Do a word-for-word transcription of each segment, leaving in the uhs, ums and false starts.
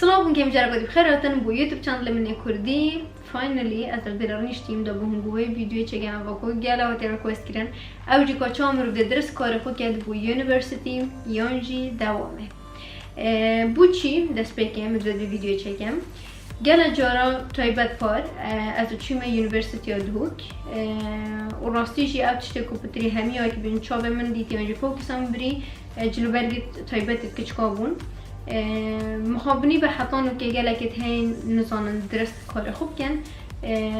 Silav hûn kêm, careke dî bi xêr hatin bo YouTube channelê min ê Kurdî. Finally, ez li vêre rûniştîm da bo hûn wê videoyê çêkem, eva ku gela hatiye request kirin. Ew jî ka çawa mirov dê dirist karê xwe ke bo university yan jî dewamê. E, bo çî destpêkê min divê vê videoyê çêkem. Gela cara taybet par, e, ez çûme University ya Duhok. E, û rastî jî ev tiştê ku pitirî hemiya ki bin çavê min dîtî, yan jî fokisa min birî, e, cilûbergê taybetê kiçika bûn. E, mixabinî be hetan û ke gelekê heyên nizanin dirist karê xwe bikin. E,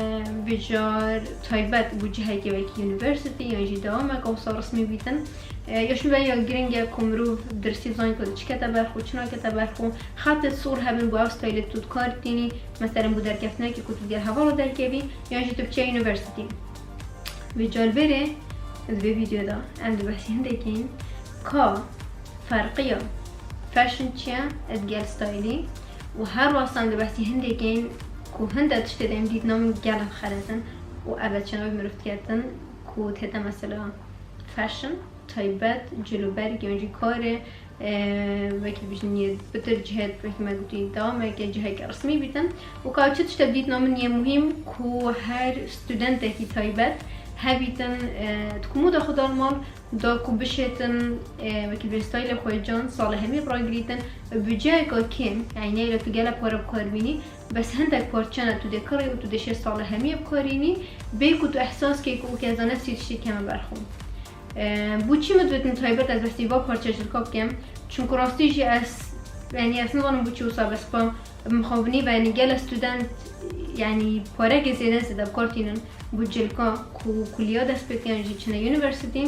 bi car taybet bo cihekê wekî university yan jî dewameke wisa resmî bîtin. E, ya şûn be ya giring e ku mirov diristî zan ku çi kete ber xwe, çi nakete ber xwe. Xetê sor hebin bo ev stylê tu dikar tînî, meselen bo derkeftinekê ku tu digel hevala derkevî, yan jî tu biçe university. Vê car vêrê di vê videoda em dê behsî hindekîn ka ferqiya fashion çi ye digel stylî û her wasa em dê behsî hindekîn ku hinde tiştê de em dîtina min gelek xelet in û ev e çawa mirov diketin ku tête mesela fashion, taybet, cilûberg yan jî karê, e, wekî bijin yê pitir cihê, wekî me gotî dewameke ciheke resmî bîtin. Û ka çi tişte dîtina min yê muhîm ku her studentekî taybet hebîtin, e, di ku mûda xwe da li mal, da ku bişêtin, e, wekî bijin stylê xwe can salê hemî bi ragirîtin, budceyeka kêm, yanî neyê tu gelek pare bi kar bînî, bes hindek parçe ne tu dê kirî û tu dê şê salê hemî bi kar înî, bê ku tu ehsas key ku weke ez nefsî tiştê keme ber xwe. E, bo çî min divêtin taybet ez behsî va parçe cilka bikim? Çunku rastî jî ez, yanî ez nizanim bo çî wisa bes pa mixabinî ve, yanî gele student, yanî pareke zêde zêde bi kar tînin bo cilka ku kuliya dest pê dikin jî çine university.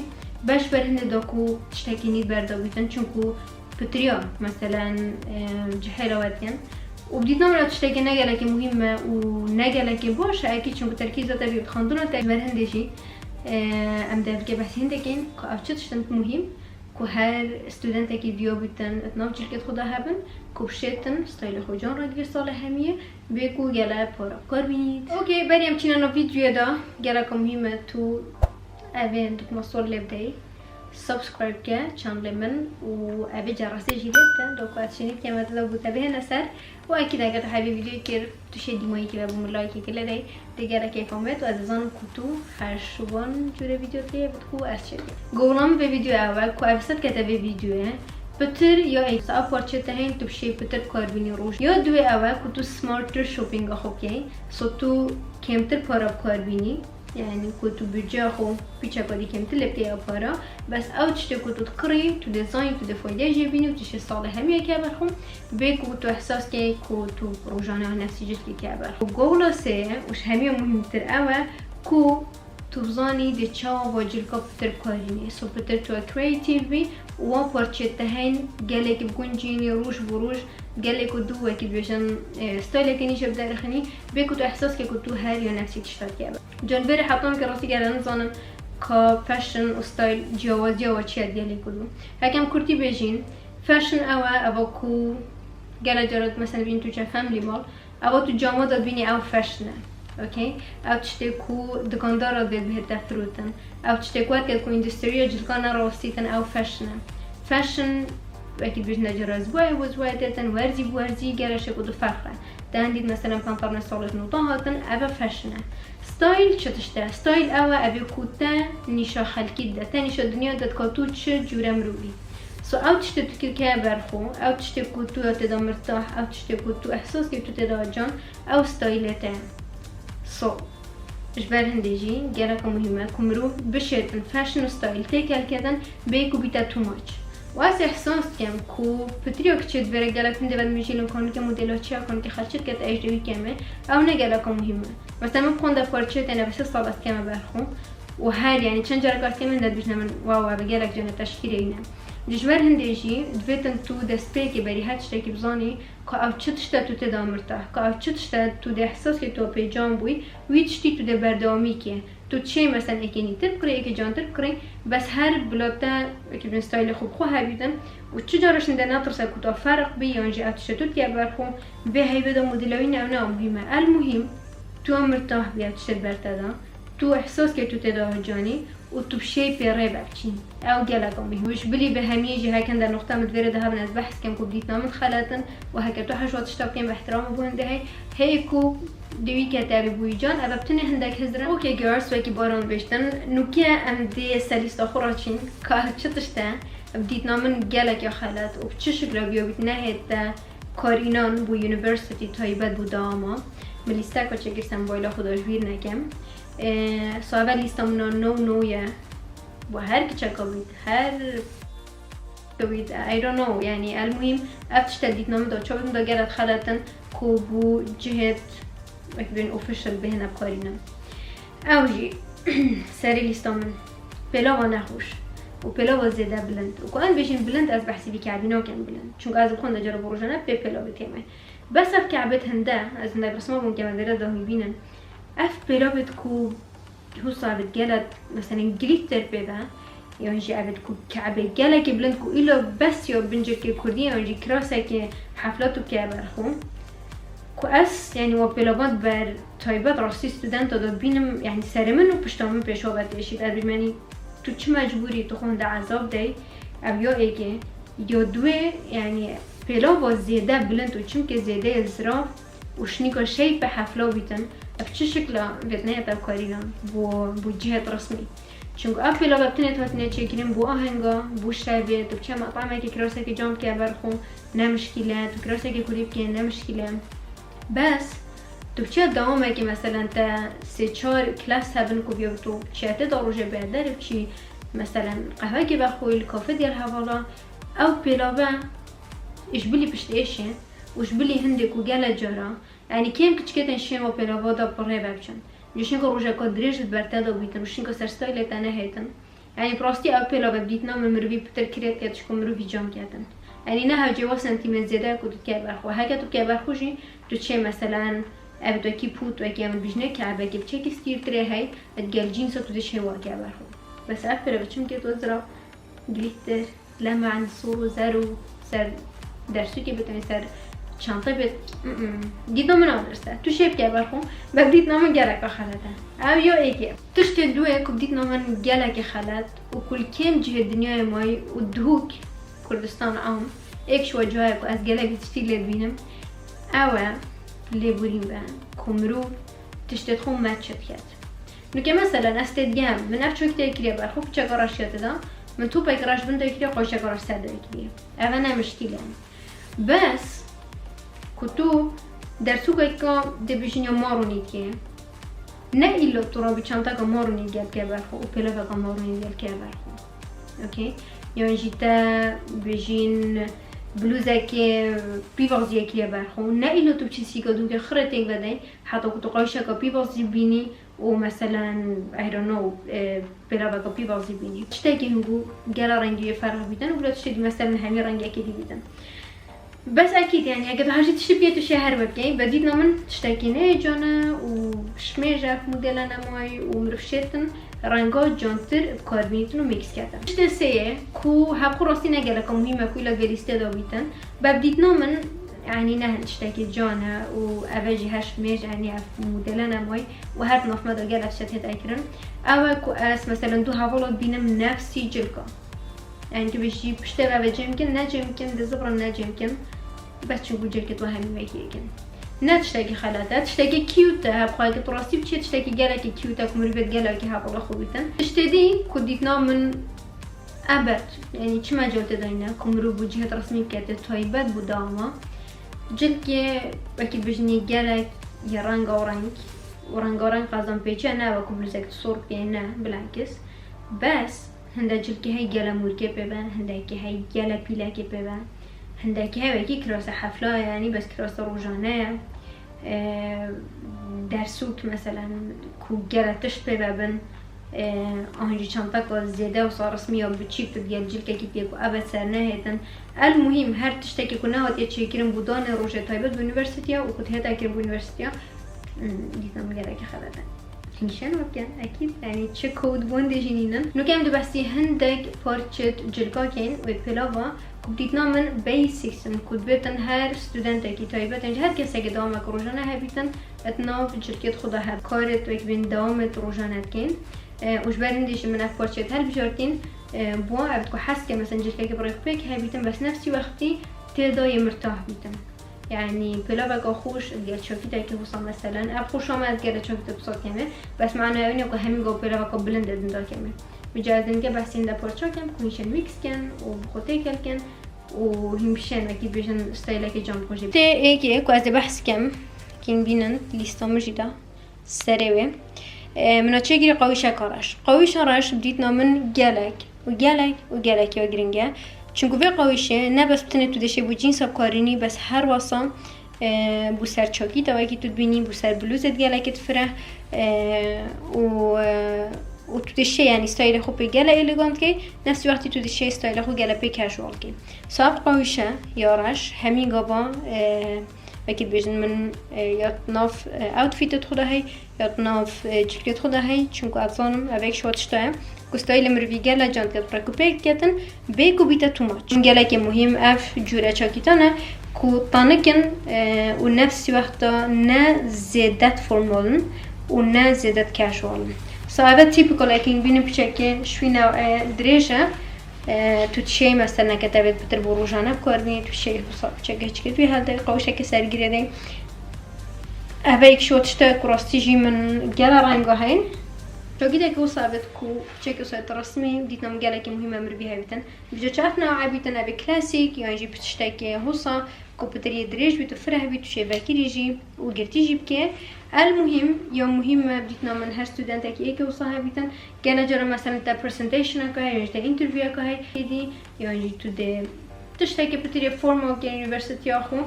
Beş ber hindê da ku tiştekî nî berda bîtin, çunku pitiriya, meselen, e, cihê re wetiyen. Û bi dîtina min ev tiştekê ne gelekî muhîm e û ne gelekî baş e, ekî çunku terkîza te bî bi xandina te, ber hindê jî, e, em dê vike behsî hindekîn ku ev çi tiştin muhîm ku her studentekî viya bîtin di nav cilkê xwe de hebin, ku bişêtin stylê xwe can ragirê salê hemiyê, bê ku gele para bi kar bînît. Okey, berî em çîne nav videoyê de, geleka muhîm e tu evê dikuma sol lê bideyî. Subscribe ke channelê min û evê cerasê jî lê bide, da ku ez şênî bikeme dila ku te bihêne ser. Û ekîd eger tu hevî videoyê kir, tu şê dîmayî kê ve bo min like kê lê dey, dê gelek kêfa min bê û ez dizanim ku tu her ji wan cûrê video tê bi ku ez çêdikim. Gola min vê video ew e ku ev sed kete vê videoyê pitir ya ê ev parçê te heyîn tu bi şê pitir bi kar bînî roj. Ya duwê ew e ku tu smarter shoppinga xwe bikey, so tu kêmtir para bi kar bînî. Yanî ku tu budceya xwe pîçeka dî kêmtir lê bidê ya para, bes ew tiştê ku tu dikirî, tu dê zanî, tu dê fayde jê bînî û tu şê salê hemiyê ke ber xwe, bê ku tu ehsas key ku tu rojane nefsî cilkê ke ber xwe. Gola sê û ji hemiya muhîmtir ew e ku tu bizanî dê çawa va cilka pitir bi kar hînî. So pitir tu creative bî û wan parçê te heyîn gelekî bi guncînî roj bo roj, gelê ku du wekî dibêjin, e, stylekê nî jê bi derxinî, bê ku tu ehsas key ku tu her ya nefsî tişta dike ber. Can vêrê hetan ke rastî gele nizanin ka fashion û style ciyawaziya wa çi ye di gelê ku du. Heke em kurtî bêjîn, fashion ew e, eva ku gelek cara tu mesela bîn tu çe family mal, eva tu cama de bînî ew fashion e. Okey? Ew tiştê ku dikandara dê bihête firotin. Ew tiştê ku weke ku endustriya cilka ne rastîtin ew fashion e. Fashion wekî dibêjin ne cara ez bi wayê, ez bi wayê têtin, werzî bi werzî, gere şê ku du ferq e. Te hindî mesela pantalonê salê nota hatin, ev e fashion e. Style çi tişt e? Style ew e, ev ê ku te nîşa xelkî dide, te nîşa dinya de dika tu çi cûre mirovî. So ew tiştê tu kê ke ber xwe, ew tiştê ku tu ya tê de mirtah, ew tiştê ku tu ehsas key tu tê de can, ew style te ye. So, ji ber hindê jî gereka muhîm e ku mirov bişêtin fashion û style têkel kedin, bê ku bîte too much. Û ez ehsas dikim ku pitirî ya kiçê di vêre gelek hindê ve dimijîlin, kanike modela çi ye, kanike xelçî dike te ê ji dê wî keme, ew ne geleka muhîm e. Mesela min bi xwe de parçe têne, bi sê sal ez dikeme ber xwe. Û her, yanî çend careka ez dikeme hinde dibêjine min, wow, ev gelek cene teşkîlê ne. Ji ber hindê jî divêtin tu destpêkê berî her tiştekî bizanî, ka ew çi tişt e tu tê de mirtah, ka ew çi tişt e tu dê ehsas key tu pê can bûyî, wî tiştî tu dê berdewamî kê. Tu çê mesela êkê nîtir bikirî, êkê cantir bikirî, bes her bila te wekî bin stylê xwe bi xwe hebîtin û çi cara şinde netirse ku tu ferq bî yan jî ev tiştê tu dike ber xwe, bê heyvê de modela wî ne, ew ne muhîm e. El muhîm tu mirtah bî ev tiştê ber te de, tu ehsas key tu tê de canî û tu bi şêpê rê ve biçî. Ew geleka muhîm. Ji bilî bi hemiyê jî heke hinde noqta min di vê rê de hebin ez behs kem ku bi dîtina min xelet in û heke tu hejwa tişta bikên bi ihtiramê bo hindê hey. Heyê ku di wî ketebî bûyî can, ev bi tinê hindek hizir in. Ok girls, wekî Baran bêjtin, nûke em dê ser lîsta xwe re çîn, ka çi tişt e, bi dîtina min gelek ya xelet û bi çi şikla biyabît nehête karînan bo university taybet bo dawama. Min lîsteka çêkir, se mobayla xwe de ji bîr nekem. Ê, so ev lîsta min a no no ye. Bo her kiçeka bît, her bît, I don't know, yanî el muhîm ev tişte dîtina min de çawa min de gelek xelet in ku bo cihê wek bên official bihêne bikarînin. Ew jî serê lîsta min pêlava nexweş û pêlava zêde bilind. Û ku em bêjin bilind, ez behsî vî kebî nakem bilind. Çunku ez bi xwe de cara bo rojane pê pêlavê tême. Bes ev kebêt hinde, ez hinde bi risma bûm ke me vêre dahî bînin. Ev pêlavêt ku husa bi gelek, meselen, glitter pê be, yan jî ev ku kebê gelekî bilind ku îlo bes ya bin cilkê kurdî, yan jî kirasekê hefla tu bike ber xwe. Ku ez, yanî, wa pêlavan ber taybet rastî studenta de bînim, yanî, serê min û pişta min pêşwa ve têşî. Ez bînim, yanî, tu çi mecbûrî tu xwe hinde ezab dey, ev ya êkê, ya duê, yanî, pêlava zêde bilind û çimkê zêde ye zirav, û şinîka şêpê hefla bîtin, ev çi şikla vêt nehête karînan bo, bo cihêt resmî. Çunku ev pêlava bi tinê hatine çêkirin bo ahenga, bo şevê, tu biçe metamekê kirasekê can bike ber xwe, ne mişkîl e, tu kirasekê kurdî bikê, ne mişkîl e. Bes, tu biçe dawamekê, meselen, te sê çar klas hebin ku biya tu çiyetê da rojê bê derê biçî, meselen, qehwekê vexwî, li kafê digel hevala, ew pêlava ji bilî piştêşê û ji bilî hindê ku gele cara, yanî kêm kiçikê tên şên wa pêlava da pirê ve biçin. Ji şinka rojeka dirêj di ber te de bîtin û şinka ser stylê te nehêtin. Yanî bi rastî ew pêlava bi dîtina min mirovî pitir kirêt ke çiku mirovî cam ketin. Yanî ne hewcê wa sentîmên zêde ku tu dike ber xwe. Heke tu dike ber xwe jî tu çê meselen ev wekî pût wekî em dibîjne kebekê bi çekî stîrtirê hey, digel cînsa tu dişê wa ke ber xwe. Bes ev pêlava çimkê tu zira glitter. Leman, sor û zer û ser dersûkê bit, yanî ser çantê bit. Mm-mm. Dîtna min a dirist e. Tu şêpke ber xwe, be dîtna min gelek a xelet e. Ew ya êkê. Tiştê duê ku dîtna min gelekî xelet û ku li kêm cihê dinyayê mayî û dihûk Kurdistan am, êk ji we cihayê ku ez gelek tiştî lê dibînim, ew e lêborîn be ku mirov tiştê xwe meçe diket. Nuke meselen ez tê digem, min ev çokî tê kiriye ber xwe, piçeka reş ya tê de, min topek reş bin tê kiriye, qoşeka reş ser tê kiriye. Ev ne mişkîl e. Bes ku tu dersûkeka dê bijîn ya maronî dikê, ne îlo tu rabî çantaka maronî gel ke ber xwe û pêlaveka maronî gel ke ber xwe. Okey? Yan jî te bijîn blûzekê pîvaziyê kiriye ber xwe. Ne îlo tu biçî sîka dûkê xirê têk vedey, heta ku tu qayşeka pîvazî bînî, û meselen, I don't know, e, pêlaveka pîvazî bînî. Tiştekî hingû gela rengî wê ferq bîtin û bila tiştê dî meselen hemî rengekê dî bîtin. Bes ekîd, yanî, heke tu hejî tiştî biyê tu şê her wekey, be dîtna min tiştekî neyê can e û şmêj e, modela nemayî û mirov şêtin renga cantir bi kar bînîtin û mîks ketin. Tiştê sêyê ku hevqû rastî ne geleka muhîm e ku îla vê lîstê de bîtin, be bi dîtna min, yanî ne hin tiştekî can e û eve jî her şmêj, yanî ev modele nemayî û her di nav me de gelek şet hête kirin. Ew e ku ez, meselen, du hevala dibînim nefsî cilka. Yanî tu bêjî piştê ve ve cem kin, ne cem kin, di zibrin ne cem kin. Bes çunku cilkê tu hemî vekî kin. Ne tiştekî xelet e, tiştekî cute e, hevqayeke tu rastî biçî tiştekî gelekî cute e ku mirovê gelekî hevala xwe bîtin. Tiştê dî ku dîtina min Ebet, yanî çi mecal tê de nîne ku mirov bo cihêt resmî bike, tê taybet bo dawama. Cilkê wekî bijnî gelek yê rengareng û rengareng qazan pêçe ne, wekî blûzek tu sor bikê ne, bilakis. Bes hinde cilkê hey gele mûrkê pê be, hindekî hey gele pîlekê pê be, hindekî hey wekî kirase hefla ye, yanî bes kirase rojane ye. E, dersûk, meselen, ku gele tişt pê ve bin, e, an jî çanteka zêde wisa resmî ya biçîk tu digel cilkekî tê ku eve ser nehêtin. El muhîm, her tiştekî ku nehatiye çêkirin bo danê rojê taybet bi unîversîtiya û ku dihête kirin bi unîversîtiya, hmm, dîtina min gelekî xelet e. Nîşan bikin, ekîd, yanî çi code bondê jî nînin. Nuke em dibesî hindek parçet cilka kên wê pêlava. Ku bi dîtina min basics in ku dibêtin her studentekî taybet, yan jî her kesekî dewameke rojane hebîtin, di nav cilkê xwe de heb. Karê tu wek bên dewamê tu rojane dikên. E, û ji ber hindê jî min ev parçeyê hilbijartîn, e, bo ev ku hez ke mesela cilkekî bi rêxpêk hebîtin, bes nefsî wextî tê de yê mirtah bîtin. Yanî pêlaveka xweş digel çakîtekî wisa meselen, ev xweşa me ez gere çakîtek wisa keme, bes mana ew nîne ku hemî go pêlaveka bilind ez dinda keme. Bi cih ez dinge behsîn de parça kem ku hîşên mîks ken û bi xwe têkel ken û hîn bişên wekî bêjin stylekê can bi xwe jî. Tê êkê ku ez ê behs kem, kîn bînin lîsta min jî de. Serê wê. E, min a çêkirî qawîşeka reş. Qawîşa reş bi dîtina min gelek û gelek û gelek ya giring e. Çunku vê qawîşê ne bes bi tenê tu dişê bo cînsa bikarînî, bes her wasa, e, bo ser çakîta wekî tu dibînî, bo ser blûzê gelekê difire, e, û, e, û tu dişê, yanî stylê xwe pê gele elegant key, nefsî wextî tu dişê stylê xwe gele pê casual key. So ev qawîşe ya reş hemî gava, e, Wekî dibêjin min, e, ya di nav, e, outfitê xwe de hey, ya di nav, e, cilkê xwe de hey, çunku ez zanim ev êk ji wan tişta ye ku stylê mirivî gele can dike, bi rêk û pêk diketin, bê ku bîte too much. Gelekî muhîm ev cûre çakîtan e ku tanik in, e, û nefsî wexta ne zêdet formal in û ne zêdet casual in. So ev e typical, ekî bînin piçekê şwîne, e, dirêj e. E, tu dişêyî mesela neke tevê pitir bo rojane bikar bînî, tu dişêyî wisa çeke çikê tu yê helde qawişeke sergirê de. Ev êk ji wan tişta ku rastî jî min gela renga heyn. Çakîtekî wisa bit ku çekê wisa tu resmî, dîtina min gelekî muhîm e mirivî hebîtin. Bi cih çi ev nawe bîtin, ev ê klasîk yan jî bi tiştekê wisa ku pitir yê dirêj bî, tu fireh bî, tu şê vekirî jî û girtî jî bike. El muhîm, ya muhîm e bi dîtina min her studentekî êkê wisa hebîtin. Gele cara mesela te presentationeka heye, yan jî te intervieweka heye, yan jî tu dê tiştekî pitirê formal ke universitya xwe.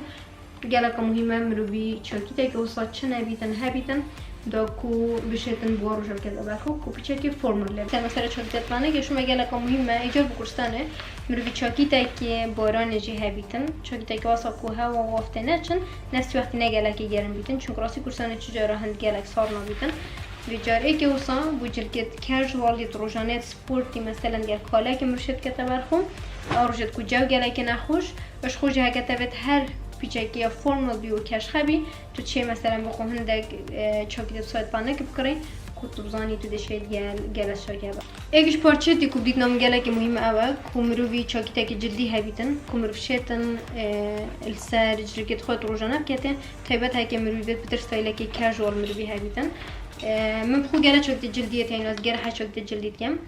Geleka muhîm e mirovî çakîtekî wisa çi nebîtin, hebîtin, da ku bişêtin bi wan roja bikete ber xwe, ku piçekî formal e. Te mesela çakîte planeke şûme geleka muhîm e, îcar bi kurstanê mirovî çakîtekî baranê jî hebîtin. Çakîtekî wasa ku hewa û ev tê neçin, nefsî wextî ne gelekî germ bîtin. Çunku rastî kurstanê çi cara hind gelek sar nabîtin. Vê carê êkê wisa bo cilkê casual yê di rojane sportî, meselen, gel kalekê mirov şêt kete ber xwe, ew rojê ku cew gelekê nexweş, ji xwe jî heke tevê her pîçekî ya formal bî û keşxe bî, tu çê, meselen, bi xwe hindek, e, çakîtê side panek bikirî, ku tu bizanî tu dê şêt gel, gele şakê be. Êk ji parçetî ku bi dîtina min gelekî muhîm ew e, ku mirovî çakîtekî cildî hebîtin, ku mirov şêtin, e, li ser cilkê xwe tu rojane bikete, taybet heke mirovî vê pitir stylekê casual mirovî hebîtin. E, min bi xwe gele çakîtê cildî yê teyna, ez gele her çakîtê cildî dikim.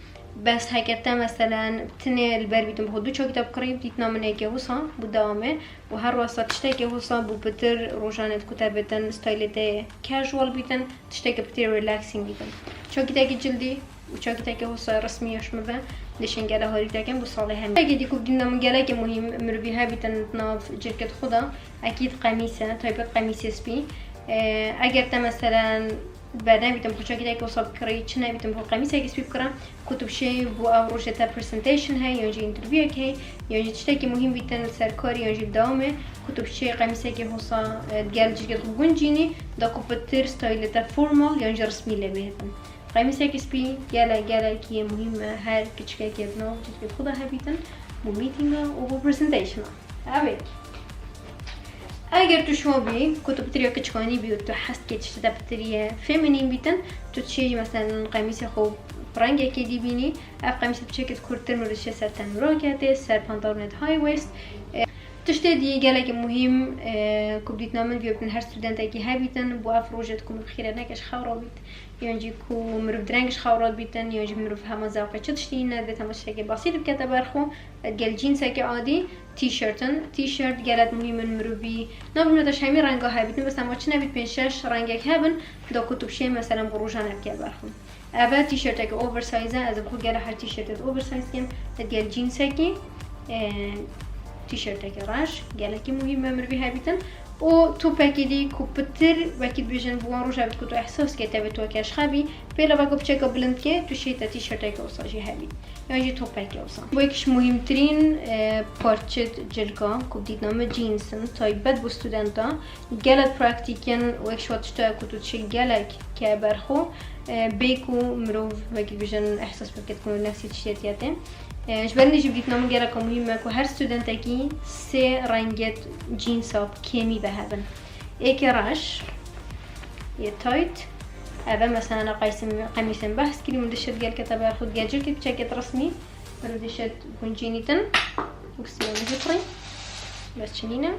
Bes heke te, meselen, tinê li ber bîtin bi xwe du çakîta bikirî, dîtina min êkê wisa bû dewamê û her wesa tiştekê wisa bû pitir rojanê ku te bêtin stylê te casual bîtin, tiştekê pitir relaxing bîtin. Çakîtekî cildî û çakîtekê wisa resmî ya ji min ve dişên gele harî tekin bo salê hemî. Tiştekê dî ku bi dîtina min gelekî muhîm mirovî hebîtin di nav cilkê xwe de, ekîd qemîs e, taybet qemîsê spî. E, eger te, meselen, Bernebîtin bi xwe çakîtekî wisa bikirî, çi nebîtin bi xwe qemîsekî spî bikire, ku tu bişêyî bo ew rojê te presentation heye, yan jî interviewek heye, yan jî tiştekî muhîm bîtin li ser karî, yan jî li dewamê, ku tu bişêyî qemîsekî wisa, e, digel cilkê xwe biguncînî, da ku pitir stylê te formal yan jî resmî lê bihêtin. Qemîsekî spî gelek gelekî muhîm e, her kiçikekê di nav cilkê xwe de hebîtin, bo meetinga û bo presentationa. Ev êk. Eger tu şo bî, ku tu pitir ya kiçikanî bî û tu hez dikê tiştê te pitir yê feminîn bîtin, tu dişêyî, meselen, qemîsê xwe bi rengekê dî bînî, ev qemîsê tu çekê kurtir mirov dişê ser tenûra kete, ser pantalonê high waist. E, tiştê dî gelekî muhîm, e, ku bi dîtina min vê bîtin her studentekî hebîtin, bo ev rojê ku min xîret neke ji xew re bît, yan jî ku mirov direng ji xew re dibîtin, yan jî mirov hema zewqê çi tiştî ne, divê hema tiştekê basît bikete ber xwe. Gel cînsekê adî, tîşertin. Tîşert gelek muhîm in mirovî. Navê me de ji hemî renga hebîtin, bes ema çi nebît pênc şeş rengek hebin, da ku tu bişê, meselen, bi rojan ev gel ber xwe. Ev e tîşerteke oversize, ez bi xwe gele her tîşertê oversize dikim. Gel cînsekî, e, tîşerteke reş, gelekî muhîm e mirovî hebîtin. Û topekê dî ku pitir, wekî dibêjin, bi wan roja bit ku tu ehsas ke tevê tu keşxe bî, pêlaveka piçeka bilind ke, tu şêy te tîşerteke wisa jî hebî. Yan jî topekê wisa. Bo yek ji muhîmtirîn, e, parçet cilka ku bi dîtina me jeans in, taybet bo studenta, gelek praktîk in, wek ji wan tişta ye ku tu dişê gelek ke ber xwe, e, bê ku mirov, wekî dibêjin, ehsas bike ku nefsî tiştê tê. E, ji ber hindê jî bi dîtina min geleka muhîm e ku her studentekî sê rengê jeansa bi kêmî ve hebin. Êkê reş, yê tight, Eve mesela qeysim, qemîsên behs kirî, min dişet gelkete ber xwe, gel cilkê piçekê resmî, mirov dişet guncînîtin. Wekî siyonî jî pirî. Bes çinîne.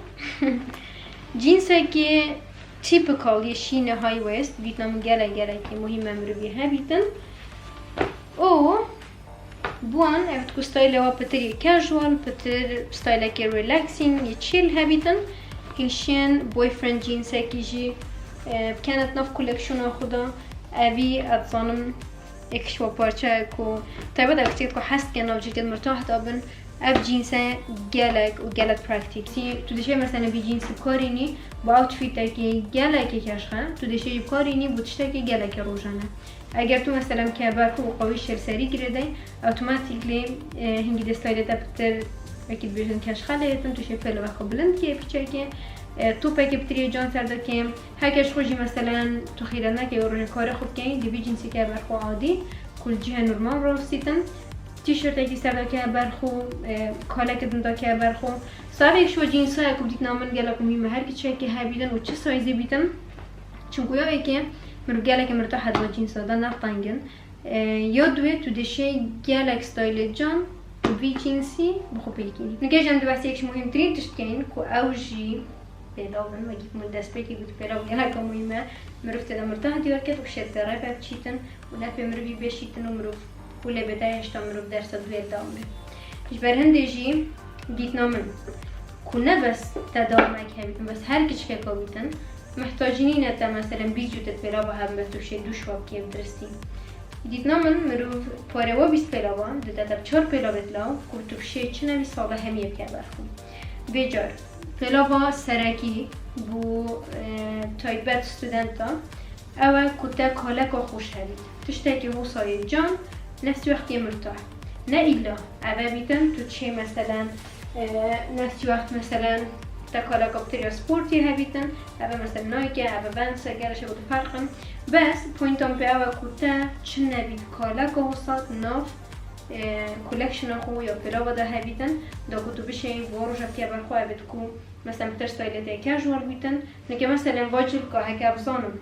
Cînsekî typical yê şîne high waist, dîtina min gelek gelekî muhîm e mirovî hebîtin. Û Buan ev ku style wa pitir yê casual, pitir stylekê relaxing, yê chill hebîtin. Hêşên boyfriend jeansekî jî, e, bikene nav collectiona xwe de. Evî, ez dizanim, êk ji wa parçe ku taybet ev kiştê ku hez dike nav cilkê mirtah dabin. Ev jeanse gelek û gelek praktîk. Tu dişê mesela vî jeansî bikarînî, bi outfitekê gelekê keşxe, tu dişê jî bikarînî, bo tiştekê gelekê rojane. Eger tu mesela mikeber xwe û qawî şêrserî girêdey, automatically, e, hingî dê stylê te pitir, wekî dibêjin keşxelê, tu şê pêlava xwe bilind kê piçekê, e, topekê pitirê can ser de kêm. Heke ji xwe jî mesela tu xîret nekê û rojê karê xwe bikey, divî jeansî ke ber xwe adî, ku li cihê normal rawestîtin. Tîşertekî ser de ke ber xwe, e, kaleke din de ke ber xwe. Savê ji we jeansa ye ku dîtina min gelek muhîm e, her kiçekê hebîtin û çi size bîtin. Çinku ya yekê, mirov gelekê mirtah e di jeansa de, ne teng in. E, ya duê, tu dişê gelek stylê can û vî jeansî bi xwe pêkînî. Nûke jî em dê behsê yek ji muhîmtirîn tişt keyin ku ew jî pêlav in. Wekî ku min destpêkê got, pêlav gelek muhîm e. Mirov tê de mirtah diyar ket û şêt derebe biçîtin û ne pê mirovî bêşîtin û mirov û lê bêdayê hêşta mirov dersa duê dawam be. Ji ber hindê jî dîtina min ku ne bes te damek hebîtin, bes her kiçikeka wîtin, mihtacî nîne te, meselen, bîst cûtê pêlava hebin, bes tu şê du şiva bikê bi diristî. Dîtina min, mirov pare wa bîst pêlava, dide te bi çar pêlavê dilaw, ku tu şê çi nebî sala hemiyê bike ber xwe. Vê car, pêlava serekî bo, e, taybet studenta, ew e ku te kaleka xweş hebît. Tiştekî wisa yê can, nefsî wextê mirtah. Ne îlla eve bîtin, tu çê meselen, e, nefsî wext meselen te kaleka pitir ya sportî hebîtin, eve meselen Nike, eve Vans e, gelek şeva tu ferq in. Bes, pointa min pê ew e ku te çi nebît kaleka wisa di nav, e, collectiona xwe ya pêlava de hebîtin, da ku tu bişê bo roja tiya ber xwe evêt ku, meselen, pitir stylê te casual bîtin. Nûke, meselen, va cilka, heke ez bizanim,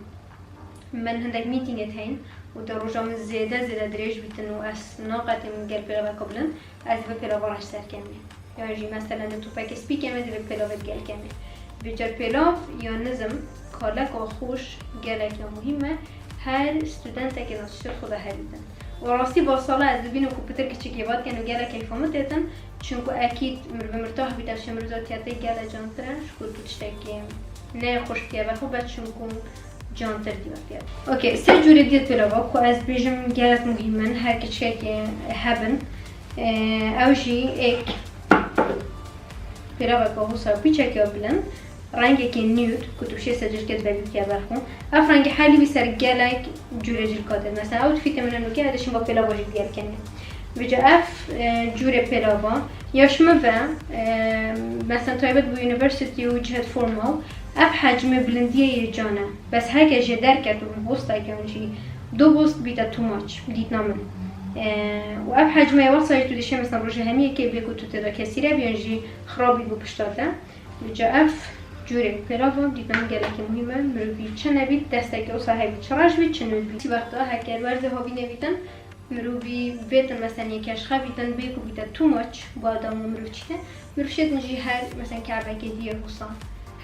min hindek meetingê heyîn û te roja min zêde zêde dirêj bîtin û ez naqetêm gel pêlaveka bilind, ez ê vê pêlava reş ser kemê. Yan jî, meselen, di topekê spî kemê, divê pêlavê gel kemê. Vê car pêlav ya nizm, kaleka xweş, gelek ya muhîm e. Her studentekê di tiştê xwe de hebîtin. Û rastî va sala ez dibînim ku pitir kiçikê va dikin û gelek keyfa min têtin. Çinku ekîd mirov mirtah bî, tevşê mirov zatiya te gelek cantir e, ji ku tu tiştekî ne xweş bûye ber xwe, bes çinku cantir dî bûye. Okey, sê cûrê dî pêlava ku ez dibêjim gelek muhîm in, her kiçikekê hebin. Ee, ew jî êk pêlaveka wisa piçek ya bilind, rengekî nude, ku tu bişê ser cilkê dibe bîtiye ber xwe. Ev rengî herî wî ser gelek cûrê cilka tê. Mesela, outfitê min nûke, ez dişim ba pêlava jî diyar kenê. Vêca ev, e, cûrê pêlava, ya ji min ve, e, mesela, taybet bo university û cihê formal, ev hecmê bilindiyê yê can e. Bes heke jê derket û bi bostek yan jî du bost bîte too much, dîtina min. E, û ev hecmê wesa jî tu dişê, mesela, rojê hemiyekê bê ku tu tê de kesîre bî yan jî xirab bî bo pişta te. Vêca ev cûrê pêlava dîtina min gelekî muhîm e. Mirovî çi nebît, destekê wisa hebî, çi reş bî, çi nûd bî. Ti wexta heke werzê havînê bîtin, mirovî vêtin, meselen, yê keşxe bîtin, bê ku bîte too much, bo ew dema mirov çîte. Mirov şêtin jî her, meselen, ke'bekê diyê wisa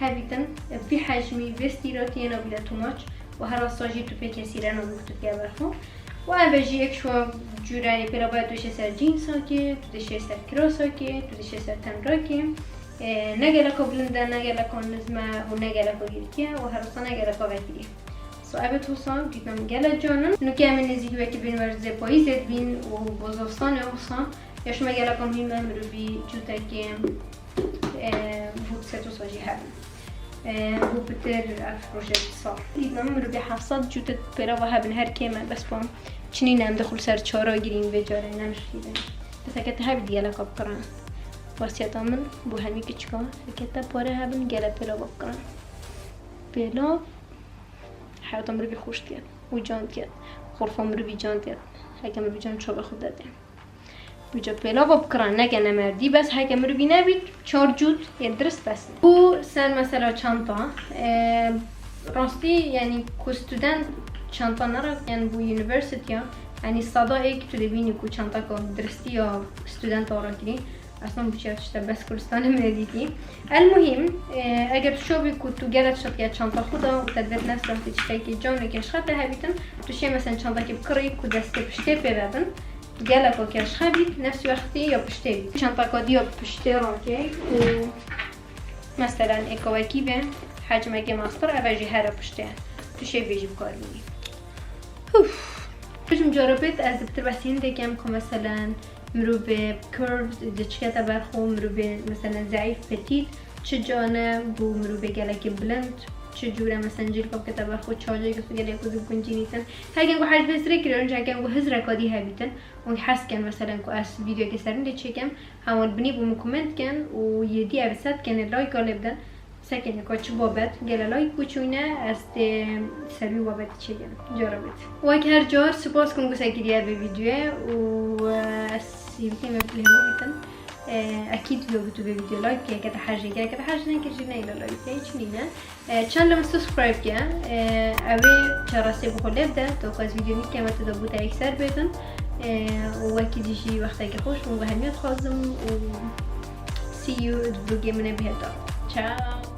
hebîtin, vî hecmî, vê stîra tiyê nabîte too much û her wesa jî tu pê kesîre nabî ku tu diye ber xwe. Û ev e jî yek ji wa cûrê pêlavayê, tu dişê ser cînsakê, tu dişê ser kirasakê, tu dişê ser tenrakê. E, ne geleka bilind e, ne geleka nizm e û ne geleka girî ye û her wisa ne geleka vekirî ye. So, ev e wisa dîtina min gelek can in. Nûke em ê nêzîkî wekî bên werzê payîzê dibîn û bo zivistanê wisa. Ya ji me geleka muhîm e, mirovî cûtekê, e, bût set wisa jî hebin. E, bû pitir ev rojê sal. Dîtina min mirovî heft sed cûtê pêlava hebin, her kêm e, bes wan çinî ne, em dixul ser çara girîn vê carê, ne mişkîl e. Bes heke te hebî geleka bikirin. Wasiyeta min bo hemî kiçika, heke te pare hebin, gelek pêlava bikirin. Pêlav heyata mirovî xweş diket û can diket. Xurfa mirovî can diket. Heke mirovî can çavê xwe bide tê. Vêca pêlava bikirin, neke nemerdî, bes heke mirovî nebît, çar cût yên dirist bes ne. Û ser mesela çanta, e, rastî, yanî ku student Çanta nera, yani bu university ya, yani sada ek tu dibînî ku çantaka diristî ya studenta rakirî. Aslında bu çiya tişte bes Kurdistanê me dîtî. El muhîm, e, eger tu şovî ku tu gelek şatiya çanta xwe da û te divêt nefs wextî tiştekî canê keşxete hebîtin, tu şê mesela çantakî bikirî ku destê piştê pê vebin. Gelek o keşxe bît, nefs wextî ya piştê bît. Çantaka diya piştê rakey û Meselen, êka wekî be, hecmeke mastir, eve jî here piştê. Tu şê vê jî bikarînî. Huf. Hijim carabêt ez bi tirbesî hindê kem ku meselen mirovê curved diçikete ber xwe, mirovê meselen zeîf, petît, çi cane bû mirovê gelekî bilind, çi cûre meselen cîlka bikete ber xwe, çacê gelek ku zî guncînîtin. Heke ku hej vê zirê kiririn, heke ku hizreka dî hebîtin, û hez ken meselen ku ez vîdeoyeke serindê çêkem, Hewan binî bû min comment ken û yê dî ev set kenê like lê bidin. Sekenê ka çi babet, gele like ku çûyne ez tê ser wî babetî çêken. Cara bit. Wek her car spas kum ku sekiriye vê videoye û, e, ez yê bikêm vê hemû bitin. E, ekîd diyo ku tu vê video like bike, ke te hej kir, ke te hej nekir jî neyla like bike, hiç nîne. E, channel min subscribe ke, e, ew ê çarasê bi xwe lê bide, to ku ez video nî keme tu de bû te yekser bêtin. E, û wekî dî jî wexteke xweş, hûn bi hemiya dixwazim û see you di vlogê min ê bihêta. Ciao.